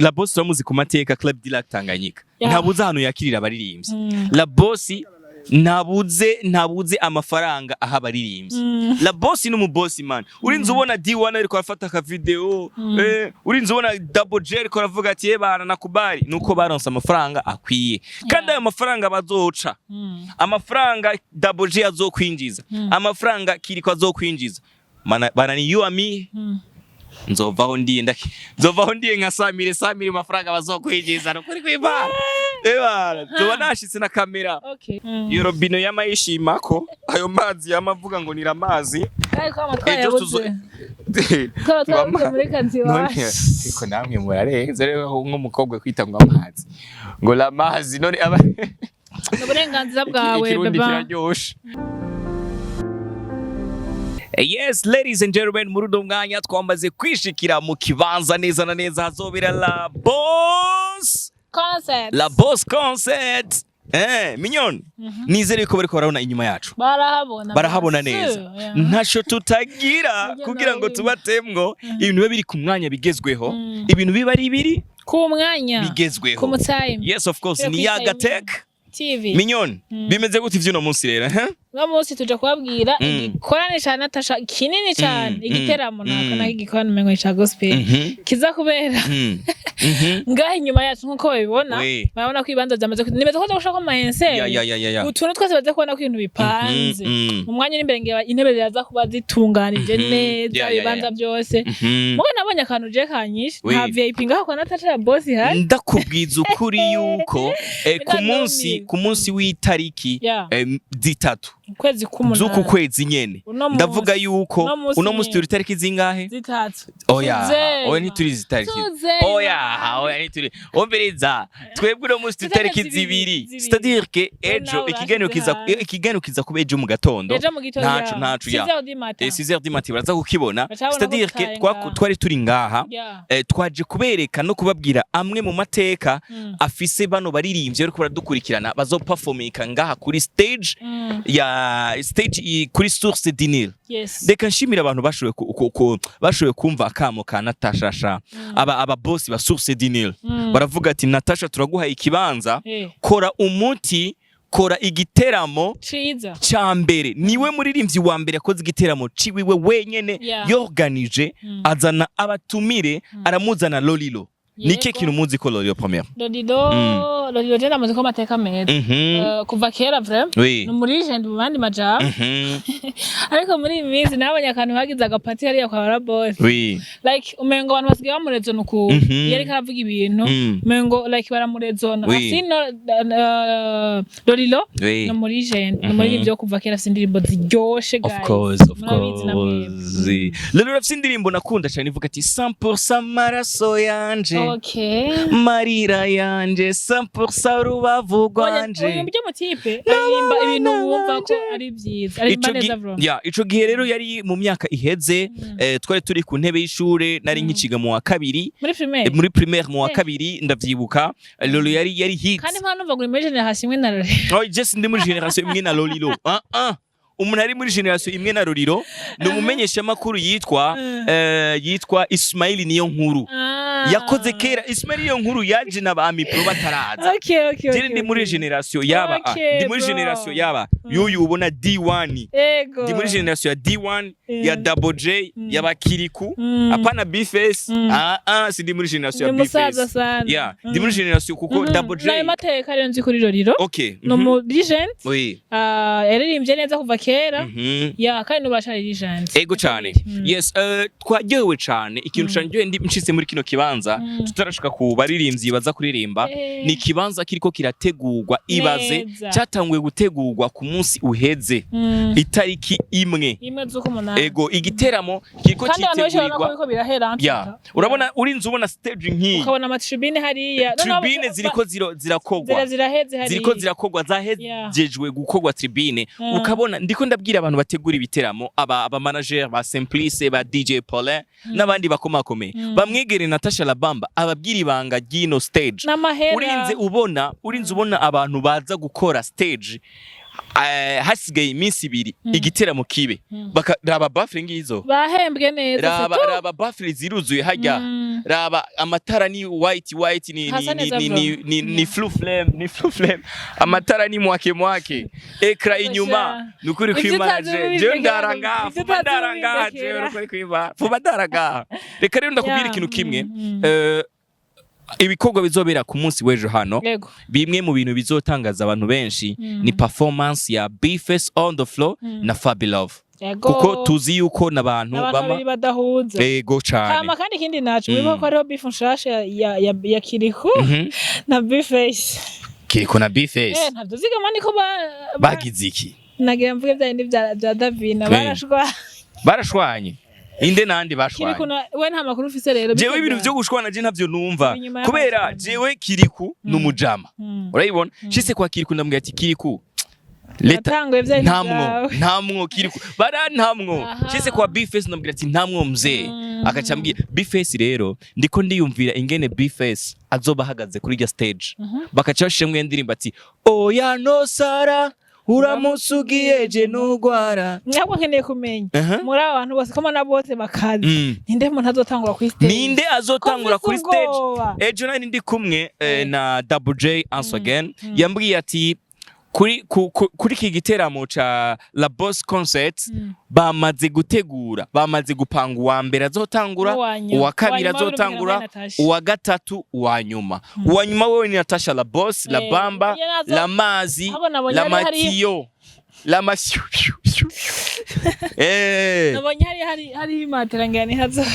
La Boss turamuzi ku mateka, Club du Lac Tanganyika. Ntabuze ahantu yakirira abaririmbyi. La Boss ntabuze amafaranga aha abaririmbyi. La Boss ni umubosi man. Urinze ubona D1 ariko arafata aka video, urinze ubona Double J ariko aravuga ati: "Eh bana, nakubali." Nuko baronse amafaranga akwiye, kandi ayo mafaranga bazoca, amafaranga Double J azokwinjiza, amafaranga Kiriko azokwinjiza, bana, ni you and me. Nzovaho ndiye, ndaki nzovaho ndiye nka samire samire mafaranga bazokwinjiza, nukuri kw'Imana. Ebana, nzoba nashitse na kamera. Iyo robine yamayishimako ayo mazi yamavuga ngo nira amazi. Kandi ko amatwara Ejo tuzo yabuze, twaba twabuze muri kazi None iwacu. ariko namwe murarenze rero, nk'umukobwa kwita ngo amazi, ngo la mazi, none aba Ni uburenganzira bwawe. Ikirundi Baba. kiraryoshe. Yes, ladies and gentlemen, muri uno mwanya twamaze kwishikira mu kibanza neza na neza hazobera La Boss Concert. La Boss Concert. Mignon, nizere ko bariko barabona inyuma yacu. Barahabona. Barahabona Bien neza. sûr, yeah. Ntaco tutagira Burya kugira ngo nawe. tubatemwo ibintu bibe biri ku mwanya, bigezweho, ibintu biba ari biri ku mwanya, bigezweho, ku mutime. Yes, of course. Turi Ni kuri Yaga time. Tech TV. Mignon, bimeze gute ivy'uno munsi rero, eh? Uno munsi tuje kubabwira igikorane ca Natasha kinini cane, igiteramo nako nako igikorane umengo ca gospel kiza kubera ngaha inyuma yacu nkuko babibona. Barabona ko ibibanza vyamaze nimeze ko gushaka ama Ya. utuntu twose, baze kubona ko ibintu bipanze. Mu mwanya uri imbere ngira intebe ziraza kuba zitunganije neza, ibibanza byose. Muga nabonye akantu je kanyishe, nta VIP ngaho kwa Natasha ya Boss ihari. Ndakubwiza ukuri yuko ku munsi Ndandumiwe. ku munsi w'itariki 3 ukwezi k'umunani z'uku kwezi nyene, Uno munsi. ndavuga yuko Uno munsi uno munsi nyene. turi tariki zingahe? 3. Oya. Tuzema. Oya, ntituri izi tariki. Tuzema. Oya, ntituri. Umviriza, twebwe uno munsi turi Tariki tariki 2. 2, 2. c'est-à-dire que ejo Nawe ikiganiro urashize kiza hanze. ikiganiro kiza kuba ejo mu gatondo. Ejo mu gitondo. Ntaco ya 6h du matin. 6h du matin baraza kukibona. Bacabona ko C'est-à-dire que tutari ngaha. twari turi ngaha, twaje kubereka no kubabwira amwe mu mateka afise bano baririmbyi bariko baradukurikirana bazoperforminga ngaha kuri stage ya stage kuri Source du Nil. Reka nshimire abantu bashoboye bashoboye kumva akamo ka Natasha sha, aba boss ba Source du Nil baravuga ati: "Natasha, turaguhaye ikibanza, kora umuti, kora igiteramo Ciza. ca mbere." Niwe muririmbyi wa mbere yakoze igiteramo ciwiwe wenyene, yorganije, azana abatumire, aramuzana Lolilo. Nike kintu muzi ko Lolilo première? Lolilo, Lolilo je ndamaze ko amateka meza. Kuva kera vraiment ni muri legend mu bandi majambo. Ariko muri iyi minsi nabonye akantu bagize agapati hariya kwa bara boss, like umengo abantu basigaye bamurezona ukuntu iyo ariko aravuga ibintu, umengo like baramurezona. Asino Lolilo ni muri legend, ni muri byo kuva kera, afise indirimbo ziryoshe. Of Guys, course, of murabizi na mwebwe. course. Lolilo afise indirimbo nakunda cyane ivuga ati: "100% maraso yanje, marira yanje, 100% rubavu rwanje." Uyu byo mutipe aririmba ibintu wumva ko ari byiza, aririmba Ico neza bro. Ya, ico gihe rero yari mu myaka iheze, twari turi ku ntebe y'ishure, nari nkiciga mu wa kabiri. Muri primaire. Muri primaire mu wa kabiri, ndavyibuka. Lolo yari hit. Kandi nta numva ngo uri muri generation imwe na Lolilo. Oh, just ndi muri generation imwe na Lolilo. Ah ah, umuntu ari muri generation imwe na Lolilo ni umumenyeshamakuru yitwa Ismail Niyo Nkuru. Yakoze kera. Ismail Niyo Nkuru yaje na ba Mipro bataraza. Jere ndi muri generation yaba ah, ndi muri Bro. generation yaba yuyu ubona D1. Ndi muri generation ya D1, ya Double J, ya Bakiriku, apana Bface. Ah ah, sindi muri generation ya Ni musaza Bface. sana. Yeah, ndi muri generation kuko Double J. Nayo mateka rero nzi kuri Lolilo, ni umu legend. Ah, yaririmbye neza kuva kera. Ya, kandi n'ubu aracari legend. Ego cyane. Yes, twaryohewe cyane. Ikintu canjyohe ndi nshitse muri kino kibanza, tutarashika ku baririmbyi baza kuririmba, ni ikibanza kiriko kirategurwa, ibaze, Neza. cyatanguye gutegurwa ku munsi uheze, itariki 1 1 z'ukumunani. Ego, igiteramo kiriko Kandi abantu benshi barabona ko citegurirwa biriko birahera. Ya, urabona, urinze ubona stage nk'iyi, ukabona amatribune hariya. Noneho tribune ziriko zirakogwa. Ziraheze hariya. Ziriko zirakogwa, zahejejwe gukogwa tribune. Ukabona ndiko ndabwira abantu bategura ibiteramo, aba manager ba Simplice, ba DJ Paulin n'abandi bakomakomeye, bamwegere Natasha Labamba ababwira ibanga ry'ino stage. N'amahera. Urinze ubona abantu baza gukora stage. Hasigaye iminsi 2 igiteramo kibe, baka raba baffle ngizo. Bahembwe neza. Raba, c'est tout. Raba baffle ziruzuye hajya. Raba amatara ni white white, ni Hasa ni neza. ni Bro. ni flou flame, ni flou flame, amatara ni mwake mwake, écran inyuma, nukuri Ivyo kwimana. utazi Je ubibindekera je ndara ngaha. ivyo Fuba utazi ndara ngaha je. ubibindekera. Nukuri kwimana, fuba ndara ngaha. Reka rero ndakubwira ikintu kimwe. Ibikorwa bizobera ku munsi w'ejo hano, bimwe mu bintu bizotangaza abantu benshi ni performance ya Bface on the floor na Fabilove, kuko tuzi yuko n'abantu abantu bama babiri badahuza. Ego cane. Hama kandi ikindi naco, wibuka ko hariho beef nshasha ya Kiriku na Bface. Kiriko na Bface? Eh, ntavyo zigama niko Bagize iki? Nagira mvuge vya bindi vya Davina, barashwa. Barashwanye inde nandi bashwanye? Kiriku na we, nta makuru ufise rero. Jewe ibintu vyo gushwana je ntavyo numva. Inyuma Kubera y'amashuri. jewe Kiriku n'umujama, urayibona, shise kwa Kiriku ndamubwira ati: "Kiriku, leta." Yatanguye vya bindi Ntamwo. vyawe. Ntamwo Kiriku bara ntamwo. Shise kwa Bface ndamubwira ati: "Ntamwo mzee." Akaca ambwira Bface. Rero ndiko ndiyumvira ingene Bface azoba ahagaze kuri iryo stage, bakaca bashiramo iyo ndirimbo ati: "Oya no Sara, uramusugiye je nugwara." Ntabwo nkeneye kumenya muri aba bantu bose ko mbona bose bakazi, ninde muntu azotangura kuri stage? Ninde azotangura Ko kuri mfise stage? ubwoba. Ejo nari ndi kumwe na Double J once again, yambwiye ati kuri iki giteramo ca La Boss Concert bamaze gutegura, bamaze gupanga uwa mbere azotangura, Uwa nyuma. uwa kabiri Uwa nyuma azotangura, birumvikana Natasha. uwa gatatu, uwa nyuma. Uwa nyuma wewe ni Natasha La Boss La Bamba Iyo nazo- La Mazi Abo nabonye La hari Matiyo La Masyu. Nabonye hari imatera ngira ni hazora.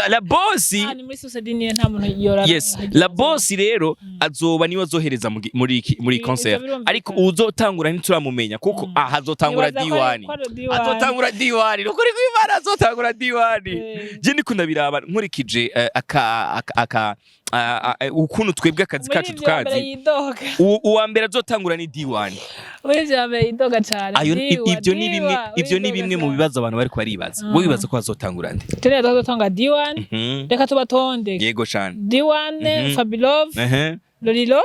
La Boss. Ah, ni muri Susedini, nta muntu yorara. Yes, La Boss rero azoba niwe azohereza muri concert. Ivyo birumvikana. Ariko uzotangura ntituramumenya, kuko aha azotangura Nibaza ko D1. Ko ari D1. Azotangura D1, nukuri kw'Imana azotangura D1. Je ndiko ndabiraba nkurikije aka ukuntu twebwe akazi kacu Umuririmbyi wa mbere tukazi. yidoga. Uwa mbere azotangura ni D1. Umuririmbyi wa mbere yidoga cane. Ayo Diwa, ibyo ni bimwe Diwa, ibyo ni uridoga bimwe mu cane. bibazo abantu bari baribaza. Wowe wibaza ko azotangura nde? Turiya tuzotanga D1. Reka tubatonde. Yego cane. D1, Fabilove, Lolilo,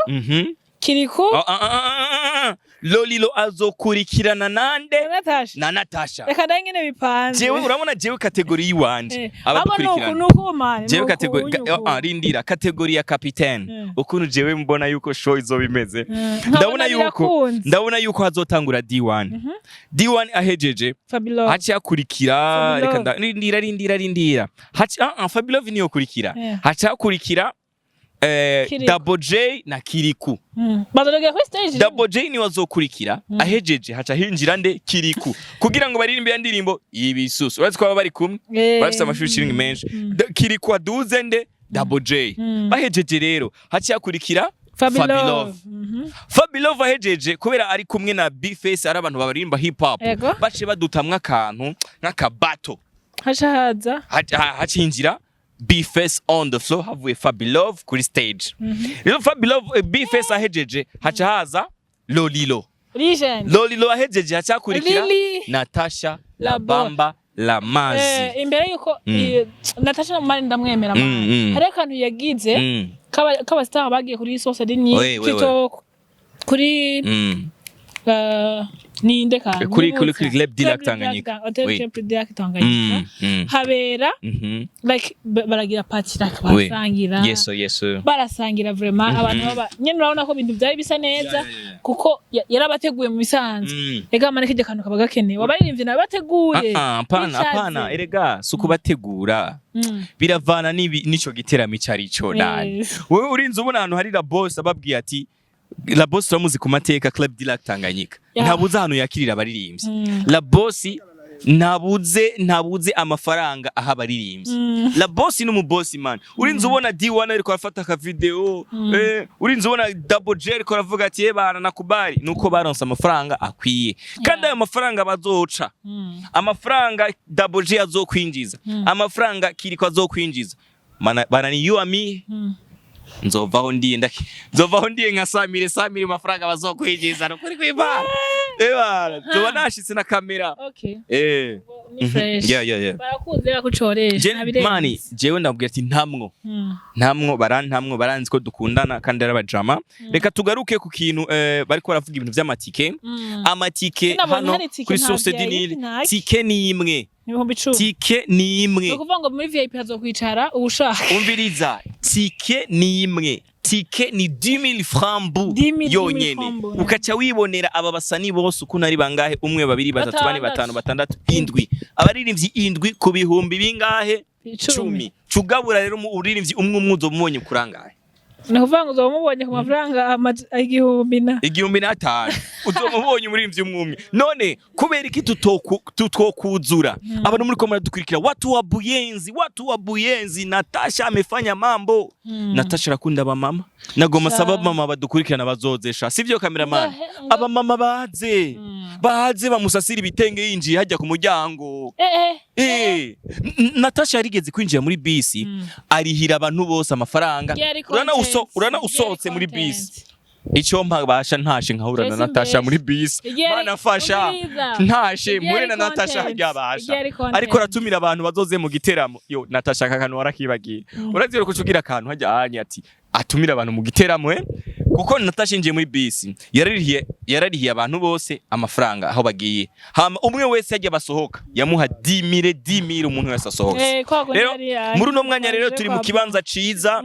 Kiriku. Ah, ah, ah, ah, ah. Lolilo azokurikirana nande? Na Natasha. Na Natasha. Reka ndaye ngene bipanze. Jewe urabona, jewe catégorie yiwanje, Abo nuku abadukurikirana, nuku mani. jewe Nuku, catégorie unyuku. Rindira, catégorie ya capitaine, ukuntu jewe mbona yuko show izoba imeze, ndabona Nkabona yuko birakunze. ndabona yuko hazotangura D1. D1 ahejeje, Fabilove. haci hakurikira Fabilove. reka rindira, rindira, rindira, haci Fabilove niyo kurikira. Haci hakurikira Kiriku. Double J na Kiriku. Bazogera kuri stage. Double J niwe azokurikira, ahejeje haca hinjira nde? Kiriku, kugira ngo baririmbe ya ndirimbo y'ibisusu. Urazi ko baba bari kumwe, bafise ama featuring menshi. Kiriku aduze nde? Double J. Bahejeje rero haca hakurikira Fabilove. Fabilove. Fabilove ahejeje, kubera ari kumwe na Bface, ari abantu baririmba hip hop, bace badutamwo akantu nk'akabato. Haca haza. Haca hinjira Bface on the floor havuye Fabilove kuri stage. Rero Fabilove, Bface ahejeje haca haza Lolilo. Legend. Lolilo ahejeje haca hakurikira Lili. Natasha La La Bamba La Mazi. Imbere yuko Natasha mani ndamwemera mani. Hari akantu yagize k'aba star bagiye kuri Source du Nil, We, we, we. plutôt kuri ninde kandi? Kuri Club du Lac Tanganyika. Hotel Oui. Club du Lac Tanganyika. Habera like baragira party, like barasangira. Yes. Barasangira vraiment, abantu baba nyene urabona ko ibintu byari bisa neza, kuko yarabateguye mu bisanzwe. Ega mane kijya kantu kaba gakenewe, abaririmbyi nabateguye. Ah, ah, apana. Bicaze. Apana, erega si ukubategura, biravana n'ico giteramo ico ari cyo nani. Wewe urinze ubona ahantu hari La Boss, ababwiye ati La Boss turamuzi ku mateka, Club du Lac Tanganyika, ntabuze ahantu yakirira abaririmbyi. La Boss ntabuze amafaranga aha abaririmbyi. La Boss ni umubosi man. Urinze ubona D1 ariko arafata aka video, urinze ubona Double J ariko aravuga ati: "Bana, nakubali." Nuko baronse amafaranga akwiye, kandi ayo mafaranga bazoca, amafaranga Double J azokwinjiza, amafaranga Kiriko azokwinjiza, bana ni you and me. Nzovaho ndiye nzovaho ndiye nka samire samire mafaranga bazokwinjiza, nukuri kw'Imana, bana nzoba nashitse na kamera. Ni fresh. Yeah. Barakuze bakucoresha. Je, mani, jewe ndabwira ati ntamwo, ntamwo barantamwo, baranzi ko dukundana kandi ari abajama. Reka tugaruke ku kintu bariko baravuga, ibintu vy'amatike. Amatike Sinabonye hano hari itike kuri nta Source du VIP, Nil, ntaki. tike ni imwe. 10,000. Tike ni imwe. Ni ukuvuga ngo muri VIP hazokwicara uwushaka. Umviriza, tike ni imwe, tike ni 10,000 francs bu 10 000 yonyene. Francs bu. Ukaca wibonera aba basani bose ukuntu ari bangahe: umwe, babiri, batatu, bane, Batandatu. batanu, batandatu, indwi. Abaririmbyi indwi ku bihumbi bingahe? 10. 10. Cugabura rero, mu uririmbyi umwe umwe uzomubonye kurangahe? Ni ukuvuga ngo uzoba umubonye ku mafaranga 1000 na 1005 uzomubonye umuririmbyi umwe umwe. None kubera iki tutokuzura abantu muri ko muradukurikira? Watu wa Buyenzi, watu wa Buyenzi, Natasha amefanya mambo. Natasha arakunda abamama, nagoma saba mama badukurikirana bazozesha, sivyo cameraman? Abamama baze, baze bamusasira ibitenge yinjiye hajya ku muryango. Natasha yarigeze kwinjira muri bisi, arihira abantu bose amafaranga. Yari Urana content. uso urana Yari usohotse muri content. bisi, icyo mpabasha ntashe nkahura na Jesse Natasha mbese. muri bisi. Igihe Mana fasha, umviriza. ntashe Igihe muri ari na Natasha content. harya basha Igihe ari content. ariko aratumira abantu bazoze mu giteramo. Yo Natasha, aka kantu warakibagiye. Urazi ko ucugira akantu hajya anye ati atumira abantu mu giteramo, kuko Natasha yinjiye muri bisi, yararihiye abantu bose amafaranga aho bagiye, hama umwe wese yajya basohoka yamuha 10,000, 10,000 umuntu wese asohotse. Kwa kundi Rero yari muri uno mwanya rero yaje turi mu kwa kibanza ciza,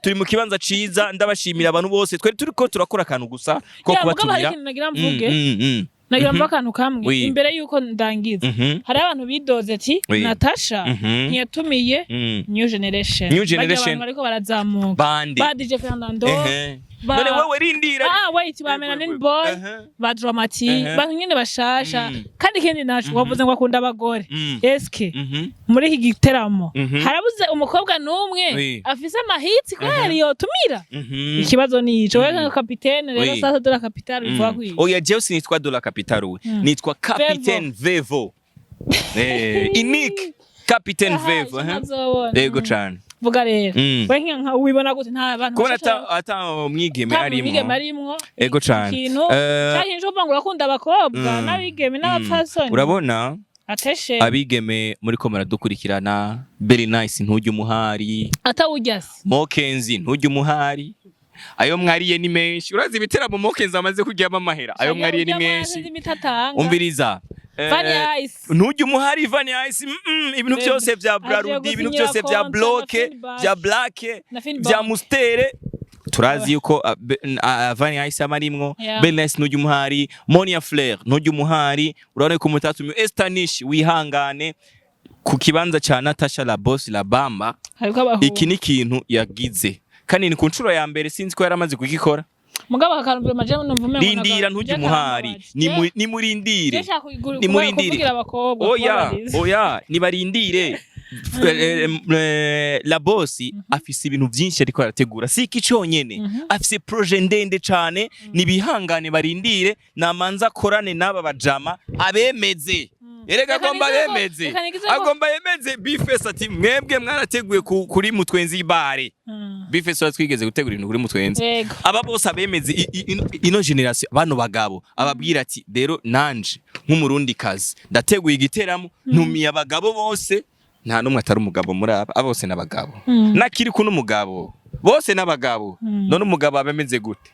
turi mu kibanza ciza. Ndabashimira abantu bose. Twari turiko turakora akantu gusa ko Ya, mugabo hari kubatumira. ikintu nagira mvuge. Nagira mvuge akantu kamwe imbere yuko ndangiza. Hari abantu bidoze ati Natasha ntiyatumiye New Generation. New Barya Generation. abantu bariko barazamuka. Bande? Ba DJ Fernando. None wewe rindira. Ah wait, ba Melanin Boy, ba Dramati, bantu nyene bashasha. Kandi ikindi naco wavuze ngo akunda abagore. Eske muri iki giteramo harabuze umukobwa n'umwe afise amahitsi kubera yotumira? Ikibazo ni ico. Wewe nka kapitene rero, sasa de la capitale, bivuga kwiye. Oya, jewe sinitwa de la capitale, we nitwa Capitaine Vevo, unique Capitaine Vevo, eh? Ntazobona. Yego cane. Vuga rero. We nka wibona gute nta bantu Kubona bashasha ata mwigeme nta mwigeme arimwo? arimwo. Ego cane. Ikintu cyakintu cyo kuvuga ngo urakunda abakobwa n'abigeme n'abapfasoni. Urabona ateshe abigeme muri ko muradukurikirana, Very Nice ntujya umuhari. Atawurya se. Mokenzi ntujya umuhari, ayo mwariye ni menshi. Urazi ibiteramo Mokenzi amaze kuryamo amahera, ayo mwariye ni menshi. Umviriza. Vania Ice. Ntujya umuhari Vania Ice, ibintu Bebe. byose vya Agiye Brarudi, ibintu gusinyira byose vya konti Bloke, na Finbank. vya Black, Na Finbank. vya Mustere, turazi yuko Vania Ice aba arimwo. Very Nice ntujya umuhari, Monia Flair ntujya umuhari, urabona ko mutatumiwe. Estanish wihangane ku kibanza ca Natasha la Boss la Bamba. Hariko abahungu. Iki ni ikintu yagize kandi ni ku nshuro ya mbere, sinzi ko yaramaze kugikora. Mugabo akantu maje numva umengo Rindira, ntujye umuhari. Nimurindire, nimurindire. Kuvugira abakobwa, Oya. kubabariza. Oya, nibarindire. La Boss afise ibintu byinshi ariko arategura, si iki conyene, afise projet ndende cane. Nibihangane, barindire, namanza akorane n'aba bajama abemeze. Erega Reka agomba abemeze, reka nigize ko- agomba yemeze Bifes ati mwebwe mwarateguye kuri Mutwenzi bare. Bifes twigeze gutegura ibintu kuri Mutwenzi. Aba bose abemeze, ino generation, bano bagabo ababwira ati rero nanje nk'umurundi kazi ndateguye igiteramo, ntumiye abagabo bose, nta n'umwe atari umugabo muri aba, aba bose n'abagabo. Nakiri kuno umugabo, bose n'abagabo. None umugabo aba ameze gute?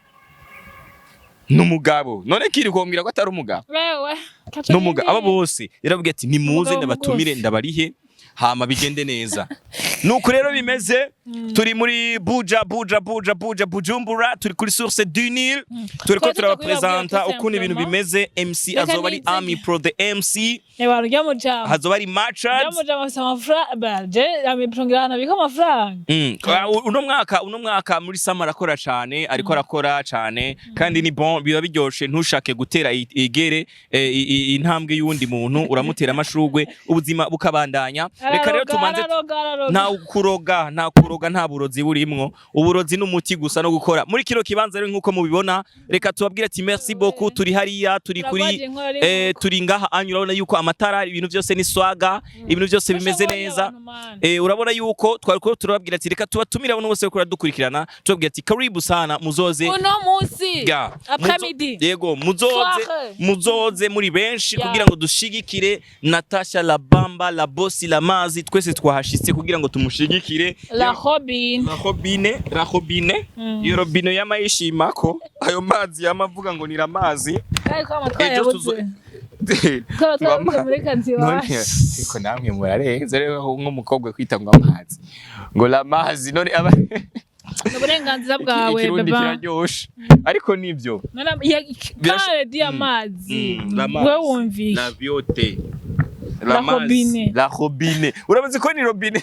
N'umugabo. None kiri kumbwira ko atari umugabo? Wewe N'umugabo. Aba bose yarababwiye ati nimuze, Umugabo ndabatumire, mugufi. ndabarihe, hama bigende neza. Nuko rero bimeze. Turi muri Buja, Buja, Buja, Buja, Bujumbura, turi kuri Source du Nil, turiko Twari turabapresenta tutakubibabwira ukuntu ibintu tout. bimeze. MC Reka azoba ari nizege. Ami Pro the MC. Ewa rujya mu jama. Hazoba ari Rujya Machad. mu jama afise amafaranga, je amiprongera ahantu abika amafaranga. Uno mwaka muri summer arakora cane, ariko arakora cane kandi ni bon, biba biryoshe. Ntushake gutera igere intambwe y'uwundi muntu, uramutera amashurwe, ubuzima bukabandanya. Reka rero tumanze. Araroga, araroga. Nta kuroga, nta kuroga, nta burozi burimwo. Uburozi n'umuti gusa no gukora muri kino kibanza. Rero nk'uko mubibona, reka tubabwire ati merci beaucoup. Turi hariya, turi kuri Turagwaje inkora. Turi ngaha anyu, urabona yuko amatara, ibintu byose ni swaga, ibintu byose bimeze neza. Urabona yuko twari ko turababwira ati reka tubatumire abantu bose bariko dukurikirana, tubabwira ati karibu sana, muzoze. Uno munsi Ya. après-midi. Yego, muzoze. Soirée. Muzoze muri benshi Ya. kugira ngo dushigikire Natasha la Bamba, la Bosi, la Mazi. Twese twahashitse kugira ngo tumushigikire. La Robin. La robine, la robine. Iyo robine yamayishimako ayo mazi yamavuga ngo ni amazi. Kandi ko amatwara Ejo yabuze. Twaba twabuze muri kazi None iwacu. ariko namwe murarenze rero, nk'umukobwa kwita ngo amazi, ngo la mazi, none aba Ni uburenganzira bwawe. Ikirundi Baba. kiraryoshe, ariko nibyo. Kare di amazi. La mazi. We wumvishe. La vyote. La robine. La robine, urabazi ko ni robine.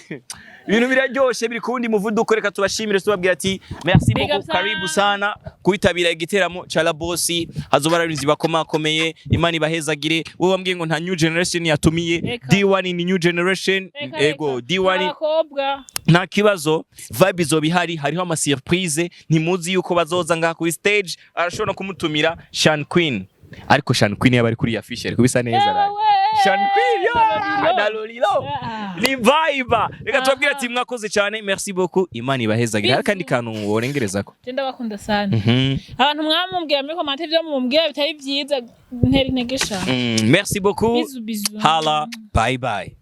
Ibintu biraryoshe, biri ku wundi muvuduko. Reka tubashimire, tubabwira ati merci Big beaucoup. up sana. Karibu sana kwitabira igiteramo ca La Boss. Hazoba abarinzi bakomakomeye. Imana ibahezagire. Wowe wambwiye ngo nta new generation yatumiye. Eka. D1 ni new generation. Eka, Ego. eka. D1. Abakobwa. Nta kibazo, vibe izoba ihari. Hariho ama surprise, ntimuzi yuko bazoza ngaha kuri stage. Arashobora no kumutumira Shan Queen, ariko Shan Queen yaba ari kuri ya fiche ariko bisa neza. Ewe. Shan Queen ya Lolilo. na Lolilo. Ah. Ni vibe. Reka tubabwire Aha. ati mwakoze cyane, merci beaucoup, Imana ibahezagire. Hari akandi kantu worengerezako? Je ndabakunda sana. Abantu mwamubwira muri commentaire, ibyo mumubwira bitari byiza, ntera intege sha. Merci beaucoup. Bisous, bisous. Hala, bye bye.